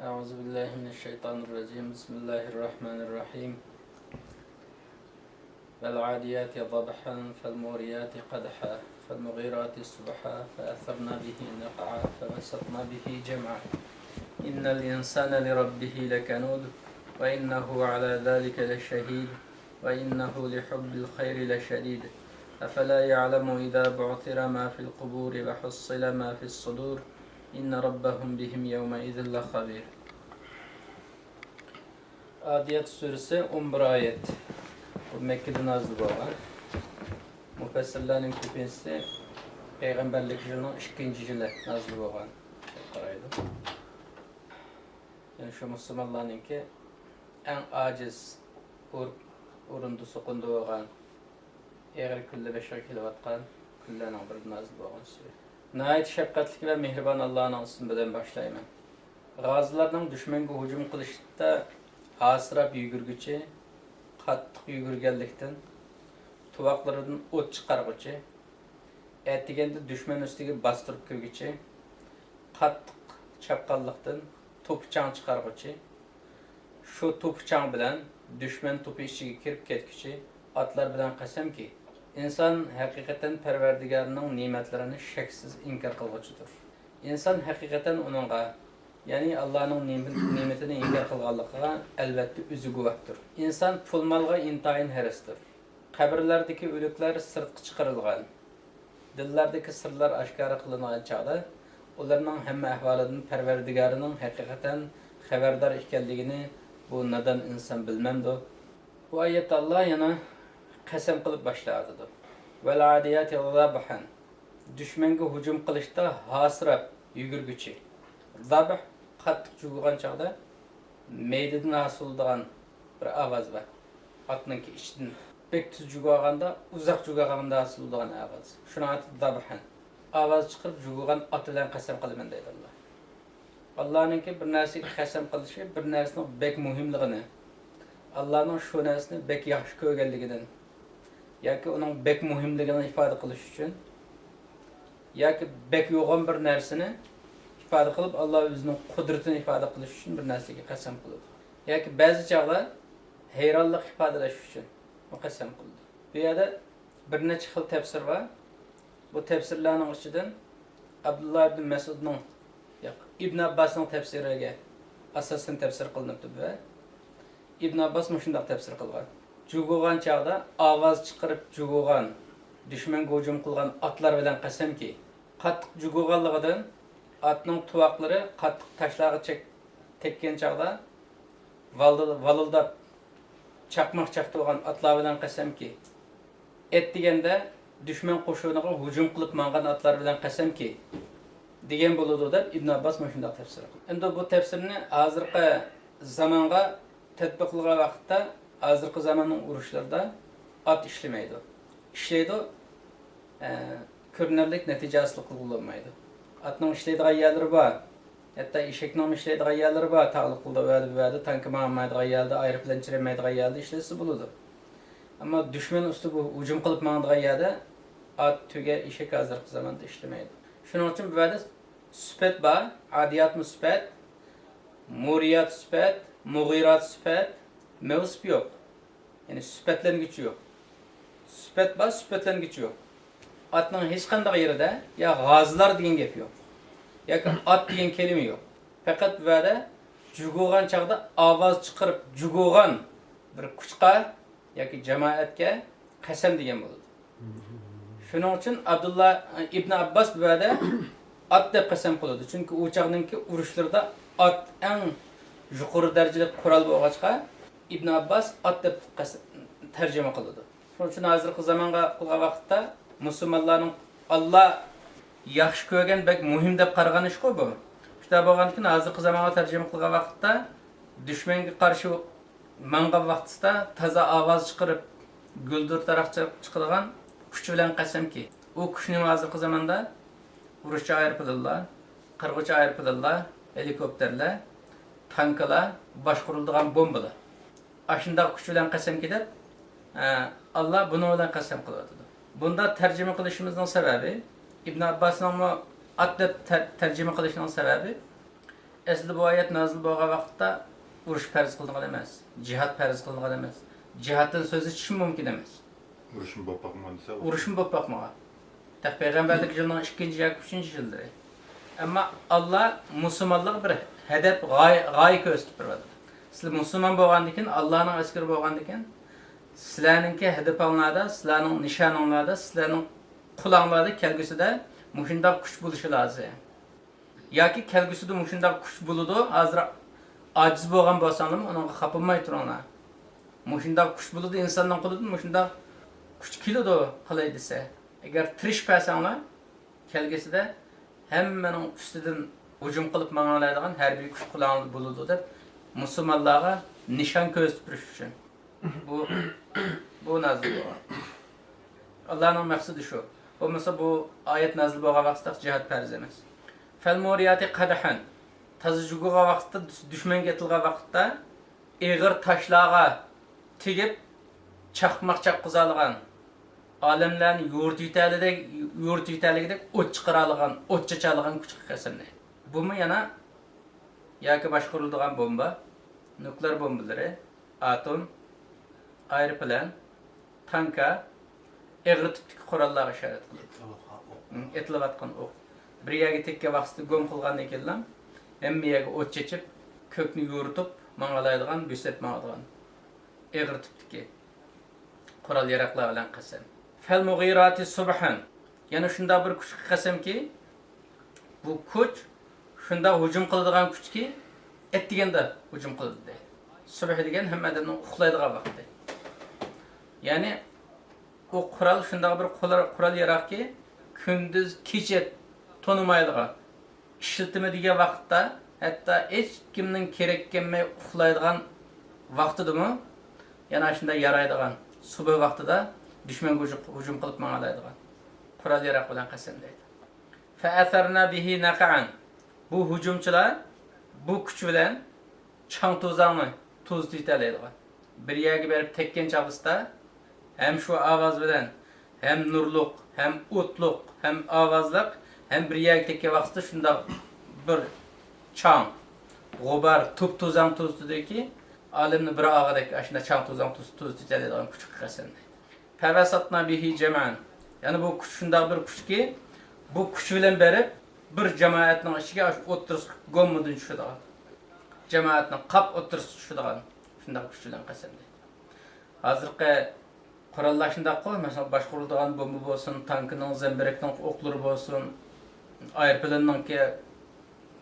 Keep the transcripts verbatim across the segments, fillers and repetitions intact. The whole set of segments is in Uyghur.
أعوذ بالله من الشيطان الرجيم. بسم الله الرحمن الرحيم. والعاديات ضبحا، فالموريات قدحا، فالمغيرات صبحا، فأثرن به نقعا، فوسطن به جمعا. إن الإنسان لربه لكنود، وإنه على ذلك لشهيد، وإنه لحب الخير لشديد. أفلا يعلم إذا بعثر ما في القبور وحصل ما في الصدور، إن ربهم بهم يومئذ لخبير. ئادىيات سۈرىسى، ئون بىر ئايەت. بۇ مەككىدە نازىل بولغان. مۇپەسسىرلەرنىڭ كۆپىنچىسى پەيغەمبەرلىك يىلىنىڭ ئىككىنچى يىلى نازىل بولغان دەپ قارايدۇ. يەنى شۇ مۇسۇلمانلارنىڭكى ئەڭ ئاجىز، ئور-، ئورۇندا سوقۇندا بولغان، ئېغىر كۈنلەر بېشىغا كېلىۋاتقان كۈنلەرنىڭ بىرىدە نازىل بولغان سۈرە. ناھايىتى شەپقەتلىك ۋە مېھرىبان ئاللانىڭ ئىسمى بىلەن باشلايمەن. غازىلارنىڭ دۈشمەنگە ھۇجۇم قىلىشتا ھاسىراپ يۈگۈرگۈچى، قاتتىق يۈگۈرگەنلىكتىن، تۇۋاقلىرىدىن ئوت چىقارغۇچى، ئەتىگەندە دۈشمەن ئۈستىگە باستۇرۇپ كىرگۈچى، قاتتىق چاپقانلىقتىن توپا-چاڭ چىقارغۇچى، شۇ توپا-چاڭ بىلەن دۈشمەن توپى ئىچىگە كىرىپ كەتكۈچى ئاتلار بىلەن قەسەمكى، ئىنسان ھەقىقەتەن پەرۋەردىگارىنىڭ نېمەتلىرىنى شەكسىز ئىنكار قىلغۇچىدۇر. ئىنسان ھەقىقەتەن ئۇنىڭغا، يەنى ئاللانىڭ نېمە-، نېمىتىنى ئىنكار قىلغانلىقىغا ئەلۋەتتە ئۆزى گۇۋاھتۇر. ئىنسان پۇل-مالغا ئىنتايىن ھەرىستۇر. قەبرىلەردىكى ئۆلۈكلەر سىرتقا چىقىرىلغان. دىللاردىكى سىرلار ئاشكارا قىلىنغان چاغدا، ئۇلارنىڭ ھەممە ئەھۋالىدىن پەرۋەردىگارىنىڭ ھەقىقەتەن خەۋەردار ئىكەنلىكىنى بۇ نادان ئىنسان بىلمەمدۇ؟ بۇ ئايەتتە ئاللا يەنە قەسەم قىلىپ باشلاۋاتىدۇ. «ۋەل ئادىياتى زابىھەن». دۈشمەنگە ھۇجۇم قىلىشتا ھاسىراپ يۈگۈرگۈچى. زابىھ، قاتتىق جۇگۇغان چاغدا مەيدىدىن ھاسىل بولىدىغان بىر ئاۋاز بار. ئاتنىڭكى ئىچىدىن بەك تېز جۇگۇغاندا، ئۇزاق جۇگۇغاندا ھاسىل بولىدىغان ئاۋاز. شۇنىڭ ئاتى زابىھەن. ئاۋاز چىقىرىپ جۇگۇغان ئات بىلەن قەسەم قىلىمەن دەيدۇ ئاللا. ئاللانىڭكى بىر نەرسىگە قەسەم قىلىشى بىر نەرسىنىڭ بەك مۇھىملىقىنى، ئاللانىڭ شۇ نەرسىنى بەك ياخشى كۆرگەنلىكىدىن ياكى ئۇنىڭ بەك مۇھىملىقىنى ئىپادە قىلىش ئۈچۈن ياكى بەك يوغان بىر نەرسىنى ئىپادە قىلىپ، ئاللا ئۆزىنىڭ قۇدرىتىنى ئىپادە قىلىش ئۈچۈن بىر نەرسىگە قەسەم قىلىدۇ. ياكى بەزى چاغدا ھەيرانلىق ئىپادىلەش ئۈچۈن قەسەم قىلىدۇ. بۇ يەردە بىر نەچچە خىل تەپسىر بار. بۇ تەپسىرلەرنىڭ ئىچىدىن ئابدۇللا ئىبن مەسئۇدنىڭ، ياق، ئىبن ئابباسنىڭ تەپسىرىگە ئاساسەن تەپسىر قىلىنىپتۇ بۇ. ئىبن ئابباس مۇشۇنداق تەپسىر قىلغان: جۇگۇغان چاغدا ئاۋاز چىقىرىپ جۇگۇغان، دۈشمەنگە ھۇجۇم قىلغان ئاتلار بىلەن قەسەمكى، قاتتىق جۇگۇغانلىقىدىن ئاتنىڭ تۇۋاقلىرى قاتتىق تاشلارغا چەك-، تەگكەن چاغدا ۋالىل-، ۋالىلداپ چاقماق چاقتۇرغان ئاتلار بىلەن قەسەمكى، ئەتىگەندە دۈشمەن قوشۇنىغا ھۇجۇم قىلىپ ماڭغان ئاتلار بىلەن قەسەمكى، دېگەن بولىدۇ، دەپ ئىبن ئابباس مۇشۇنداق تەپسىر قىلغان. ئەمدى بۇ تەپسىرنى ھازىرقى زامانغا تەتبىقلىغان ۋاقىتتا، ھازىرقى زاماننىڭ ئۇرۇشلىرىدا ئات ئىشلىمەيدۇ. ئىشلەيدۇ، ئە، كۆرۈنەرلىك نەتىجە ھاسىل قىلغىلى بولمايدۇ. ئاتنىڭ ئىشلەيدىغان يەرلىرى بار. ھەتتا ئېشەكنىڭمۇ ئىشلەيدىغان يەرلىرى بار. تاغلىقلىردا ئۇ يەردە، بۇ يەردە تانكا ماڭالمايدىغان يەردە، ئايروپىلان چىرىمايدىغان يەردە ئىشلەتسە بولىدۇ. ئەمما دۈشمەن ئۈستىگە ھۇجۇم قىلىپ ماڭىدىغان يەردە ئات، تۆگە، ئېشەك ھازىرقى زاماندا ئىشلىمەيدۇ. شۇنىڭ ئۈچۈن بۇ يەردە سۈپەت بار. ئادىياتمۇ سۈپەت، مۇرىيات سۈپەت، مۇغىرات سۈپەت، مەۋسۇپ يوق. يەنى سۈپەتلەنگۈچى يوق. سۈپەت بار، سۈپەتلەنگۈچى يوق. ئاتنىڭ ھېچقانداق يېرىدە يا غازىلار دېگەن گەپ يوق. ياكى ئات دېگەن كەلىمە يوق. پەقەت بۇ يەردە جۇگۇغان چاغدا ئاۋاز چىقىرىپ جۇگۇغان بىر كۇچقا ياكى جامائەتكە قەسەم دېگەن بولىدۇ. شۇنىڭ ئۈچۈن ئابدۇللا ئىبن ئابباس بۇ يەردە ئات دەپ قەسەم قىلىدۇ. چۈنكى ئۇ چاغنىڭكى ئۇرۇشلىرىدا ئات ئەڭ يۇقىرى دەرىجىلىك قورال بولغاچقا، ئىبن ئابباس ئات دەپ قەس-، تەرجىمە قىلىدۇ. شۇنىڭ ئۈچۈن ھازىرقى زامانغا قىلغان ۋاقىتتا مۇسۇلمانلارنىڭ ئاللا ياخشى كۆرگەن، بەك مۇھىم دەپ قارىغان ئىشقۇ بۇ. شۇنداق بولغاندىكىن ھازىرقى زامانغا تەرجىمە قىلغان ۋاقىتتا دۈشمەنگە قارشى ماڭغان ۋاقتىسىدا تازا ئاۋاز چىقىرىپ، گۈلدۈر تاراق چىقىرىدىغان كۈچ بىلەن قەسەمكى، ئۇ كۈچنى ھازىرقى زاماندا ئۇرۇشچى ئايروپىلانلار، قىرغۇچى ئايروپىلانلار، ھېلىكوپتېرلار، تانكىلار، باشقۇرۇلىدىغان بومبىلار. ئاشۇنداق كۈچ بىلەن قەسەمكى دەپ، ئە، ئاللا بۇنىڭ بىلەن قەسەم قىلىۋاتىدۇ. بۇنداق تەرجىمە قىلىشىمىزنىڭ سەۋەبى، ئىبن ئابباسنىڭمۇ ئات دەپ تەر-، تەرجىمە قىلىشىنىڭ سەۋەبى، ئەسلى بۇ ئايەت نازىل بولغان ۋاقىتتا ئۇرۇش پەرز قىلىنغان ئەمەس، جىھاد پەرز قىلىنغان ئەمەس، جىھادتىن سۆز ئېچىشمۇ مۇمكىن ئەمەس. ئۇرۇشمۇ بولۇپ باقمىغان دېسە. ئۇرۇشمۇ بولۇپ باقمىغان. تېخى پەيغەمبەرلىك يىلىنىڭ ئىككىنچى ياكى ئۈچىنچى يىللىرى. ئەمما ئاللا مۇسۇلمانلارغا بىر ھەدەپ، غايە، غايە كۆرسىتىپ بېرىۋاتىدۇ. سىلەر مۇسۇلمان بولغاندىن كېيىن، ئاللانىڭ ئەسكىرى بولغاندىن كېيىن، سىلەرنىڭكى ھەدىپىڭلاردا، سىلەرنىڭ نىشانىڭلاردا، سىلەرنىڭ قۇلاڭلاردا كەلگۈسىدە مۇشۇنداق كۈچ بولۇشى لازىم. ياكى كەلگۈسىدە مۇشۇنداق كۈچ بولىدۇ، ھازىر ئاجىز بولغان بولساڭلارمۇ ئۇنىڭغا خاپا بولماي تۇرۇڭلار. مۇشۇنداق كۈچ بولىدۇ، ئىنساننىڭ قولىدىن مۇشۇنداق كۈچ كېلىدۇ قىلاي دېسە. ئەگەر تىرىشىپ بەرسەڭلار، كەلگۈسىدە ھەممىنىڭ ئۈستىدىن ھۇجۇم قىلىپ ماڭالايدىغان ھەربىي كۈچ قولۇڭلاردا بولىدۇ دەپ، مۇسۇلمانلارغا نىشان كۆرسىتىپ بېرىش ئۈچۈن. بۇ، بۇ نازىل بولغان. ئاللانىڭ مەقسىتى شۇ. بولمىسا بۇ ئايەت نازىل بولغان ۋاقىتتا جىھاد پەرز ئەمەس. فەلمۇرىياتى قەدھەن. تازا جۇگىغان ۋاقىتتا، دۈشمەنگە ئېتىلغان ۋاقىتتا ئېغىر تاشلارغا تېگىپ، چاقماق چاققۇزالىغان، ئالەملەرنى يورۇتۇۋېتەلىدەك، يورۇتۇۋېتەلىگۈدەك ئوت چىقىرالىغان، ئوت چاچالىغان كۈچكە قەسەملەيدۇ. بۇمۇ يەنە ياكى باشقۇرۇلىدىغان بومبا، نۇكلېئار بومبىلىرى، ئاتوم، ئايروپىلان، تانكا، ئېغىر تىپتىكى قوراللارغا ئىشارەت قىلىدۇ. ئېتىلىۋاتقان ئوق. بىر يەرگە تەگكەن ۋاقتىدا گۇم قىلغاندىن كېيىنلا ھەممە يەرگە ئوت چېچىپ، كۆكنى يورۇتۇپ ماڭالايدىغان، بۆسۈپ ماڭىدىغان ئېغىر تىپتىكى قورال ياراغلار بىلەن قەسەم. فەلمۇغىراتى سۇبھەن. يەنە شۇنداق بىر كۈچكە قەسەمكى، بۇ كۈچ شۇنداق ھۇجۇم قىلىدىغان كۈچكى، ئەتىگەندە ھۇجۇم قىلىدۇ دەيدۇ. سۇبھ دېگەن ھەممە ئادەمنىڭ ئۇخلايدىغان ۋاقتى. يەنى ئۇ قورال شۇنداق بىر قورال، قورال ياراغكى، كۈندۈز كېچە تونۇمايدىغان، ئىشلىتىمەن دېگەن ۋاقىتتا، ھەتتا ھېچكىمنىڭ كېرەك كەلمەي ئۇخلايدىغان ۋاقتىدىمۇ يەنە ئاشۇنداق يارايدىغان، سۇبھ ۋاقتىدا دۈشمەنگە ھۇجۇم، ھۇجۇم قىلىپ ماڭالايدىغان قورال ياراغ بىلەن قەسەم دەيدۇ. فەئەسەرنە بىھى نەقئەن. بۇ ھۇجۇمچىلار بۇ كۈچ بىلەن چاڭ-توزاڭنى توزۇتۇۋېتەلەيدىغان. بىر يەرگە بېرىپ تەگكەن چاغدىسىدا ھەم شۇ ئاۋاز بىلەن، ھەم نۇرلۇق، ھەم ئوتلۇق، ھەم ئاۋازلىق، ھەم بىر يەرگە تەگكەن ۋاقتىدا شۇنداق بىر چاڭ، غۇبار، توپ-توزاڭ توزۇتىدۇكى، ئالەمنى بىر ئالغۇدەك ئاشۇنداق چاڭ-توزاڭ توز-، توزۇتۇۋېتەلەيدىغان كۈچكە قەسەم دەيدۇ. فەۋەسەتنا بىھى جەمئەن. يەنى بۇ كۈچ شۇنداق بىر كۈچكى، بۇ كۈچ بىلەن بېرىپ، بىر جامائەتنىڭ ئىچىگە ئاشۇ ئوتتۇرىسىغا گوممىدىن چۈشىدىغان، جامائەتنىڭ قاپ ئوتتۇرىسىغا چۈشىدىغان شۇنداق كۈچ بىلەن قەسەم دەيدۇ. ھازىرقى قوراللار شۇنداققۇ، مەسىلەن، باشقۇرۇلىدىغان بومبا بولسۇن، تانكىنىڭ، زەمبىرەكنىڭ ئوقلىرى بولسۇن، ئايروپىلاننىڭكى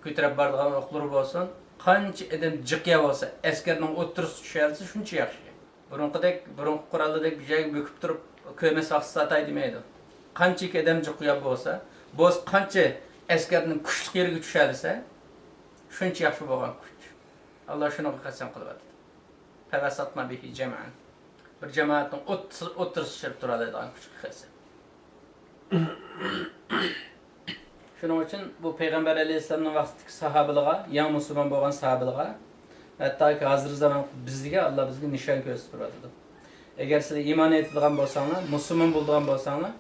كۆتۈرۈپ بارىدىغان ئوقلىرى بولسۇن، قانچە ئادەم جىقىيا بولسا، ئەسكەرنىڭ ئوتتۇرىسىغا چۈشەلىسە، شۇنچە ياخشى. بۇرۇنقىدەك، بۇرۇنقى قورالدىكى بىر جايغا بۆكۈپ تۇرۇپ، كۆرمەس ۋاقتىسى ئاتاي دېمەيدۇ. قانچىكى ئادەم جىقىيا بولسا، بولسا قانچە ئەسكەرنىڭ كۈچلۈك يېرىگە چۈشەلىسە، شۇنچە ياخشى بولغان كۈچ. ئاللا شۇنىڭغا قەسەم قىلىۋاتىدۇ. فەۋەسەتنا بىھى جەمئەن. بىر جامائەتنىڭ ئوتتۇرىسى، ئوتتۇرىسىغا چۈشۈرۈپ تۇرالايدىغان كۈچكە قەسەم. شۇنىڭ ئۈچۈن بۇ پەيغەمبەر ئەلەيھىسسالامنىڭ ۋاقتىدىكى ساھابىلىرىغا، يېڭى مۇسۇلمان بولغان ساھابىلىرىغا، ھەتتاكى ھازىرقى زامان بىزگە ئاللا بىزگە نىشان كۆرسىتىپ تۇرۇۋاتىدۇ. ئەگەر سىلەر ئىمان ئېيتىدىغان بولساڭلار، مۇسۇلمان بولىدىغان بولساڭلار،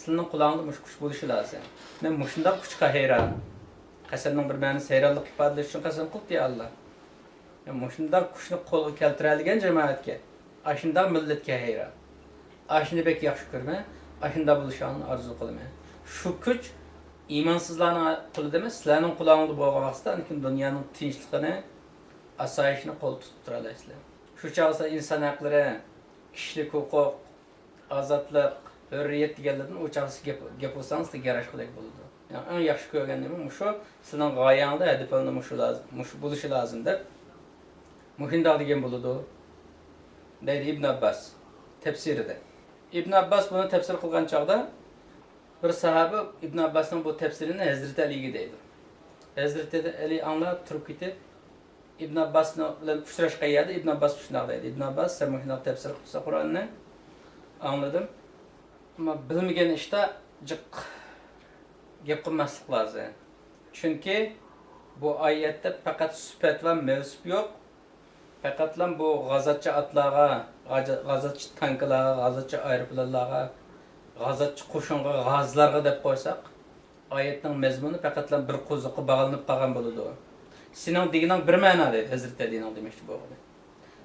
سىلەرنىڭ قولۇڭلاردا مۇشۇ كۈچ بولۇشى لازىم. مەن مۇشۇنداق كۈچكە ھەيران. قەسەمنىڭ بىر مەنىسى ھەيرانلىق ئىپادىلەش ئۈچۈن قەسەم قىلىپتۇ، يا ئاللا. مۇشۇنداق كۈچنى قولغا كەلتۈرەلىگەن جامائەتكە، ئاشۇنداق مىللەتكە ھەيران. ئاشۇنى بەك ياخشى كۆرىمەن، ئاشۇنداق بولۇشىڭلارنى ئارزۇ قىلىمەن. شۇ كۈچ ئىمانسىزلارنىڭ قولىدا ئەمەس، سىلەرنىڭ قولۇڭلاردا بولغان ۋاقىتتا، ئاندىن دۇنيانىڭ تىنچلىقىنى، ئاسايىشىنى قولدا تۇتۇپ تۇرالايسىلەر. شۇ چاغدا ئىنسان ھەقلىرى، كىشىلىك ھوقۇق، ئازادلىق، ھۆرىيەت دېگەنلەردىن ئۇ چاغدا گەپ، گەپ قىلساڭىز ياراشقۇدەك بولىدۇ. يەنى ئەڭ ياخشى كۆرگەن نېمە مۇشۇ، سىلىنىڭ غايەڭلار، ھەدىپىڭلار مۇشۇ لازىم، مۇشۇ بولۇشى لازىم دەپ مۇشۇنداق دېگەن بولىدۇ، دەيدۇ ئىبن ئابباس تەپسىرىدە. ئىبن ئابباس بۇنى تەپسىر قىلغان چاغدا بىر ساھابە ئىبن ئابباسنىڭ بۇ تەپسىرىنى ھەزرىتى ئەلىگە دەيدۇ. ھەزرىتى ئەلى ئاڭلاپ تۇرۇپ كېتىپ، ئىبن ئابباس بىلەن ئۇچراشقان يەردە ئىبن ئابباسقا شۇنداق دەيدۇ، ئىبن ئابباس، سەن مۇشۇنداق تەپسىر قىلىپسەن قۇرئاننى، ئاڭلىدىم. ئەمما بىلمىگەن ئىشتا جىق گەپ قىلماسلىق لازىم. چۈنكى بۇ ئايەتتە پەقەت سۈپەت ۋە مەۋسۇپ يوق. پەقەتلا بۇ غازاتچى ئاتلارغا، غاجا-، غازاتچى تانكىلارغا، غازاتچى ئايروپىلانلارغا، غازاتچى قوشۇنغا، غازىلارغا دەپ قويساق، ئايەتنىڭ مەزمۇنى پەقەتلا بىر قوزۇققا باغلىنىپ قالغان بولىدۇ. سېنىڭ دېگىنىڭ بىر مەنا دەيدۇ، ھەزرىتى ئەلىنىڭ دېمەكچى بولغىنى.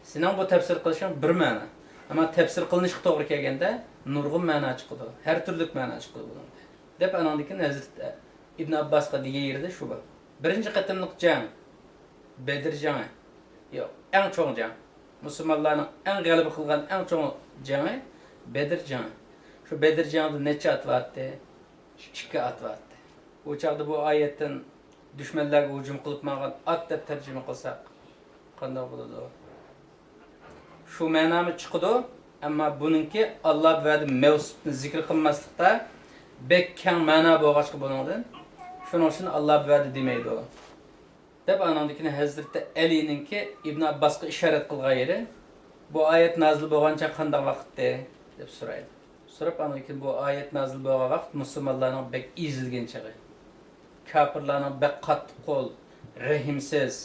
سېنىڭ بۇ تەپسىر قىلىشىڭ بىر مەنا. ئەمما تەپسىر قىلىنىشقا توغرا كەلگەندە نۇرغۇن مەنا چىقىدۇ، ھەر تۈرلۈك مەنا چىقىدۇ بۇنىڭدىن، دەپ ئانىڭدىن كېيىن ھەزرىتى ئىبن ئابباسقا دېگەن يېرىدە شۇ بار. بىرىنچى قېتىملىق جەڭ، بەدىر جەڭى. ياق، ئەڭ چوڭ جەڭ. مۇسۇلمانلارنىڭ ئەڭ غەلىبە قىلغان ئەڭ چوڭ جەڭى بەدىر جەڭى. شۇ بەدىر جەڭىدە نەچچە ئات بارتتى؟ ئىككى ئات بارتتى. ئۇ چاغدا بۇ ئايەتتىن دۈشمەنلەرگە ھۇجۇم قىلىپ ماڭغان ئات دەپ تەرجىمە قىلساق قانداق بولىدۇ؟ شۇ مەنامۇ چىقىدۇ، ئەمما بۇنىڭكى ئاللا بۇ يەردە مەۋسۇپنى زىكىر قىلماسلىقتا بەك كەڭ مەنا بولغاچقا بۇنىڭدىن، شۇنىڭ ئۈچۈن ئاللا بۇ يەردە دېمەيدۇ. دەپ ئانىڭدىن كېيىن ھەزرىتى ئەلىنىڭكى ئىبن ئابباسقا ئىشارەت قىلغان يېرى، بۇ ئايەت نازىل بولغان چاغ قانداق ۋاقىتتى؟ دەپ سورايدۇ. سوراپ ئاندىن كېيىن بۇ ئايەت نازىل بولغان ۋاقىت مۇسۇلمانلارنىڭ بەك ئېزىلگەن چېغى. كاپىرلارنىڭ بەك قاتتىق قول، رەھىمسىز،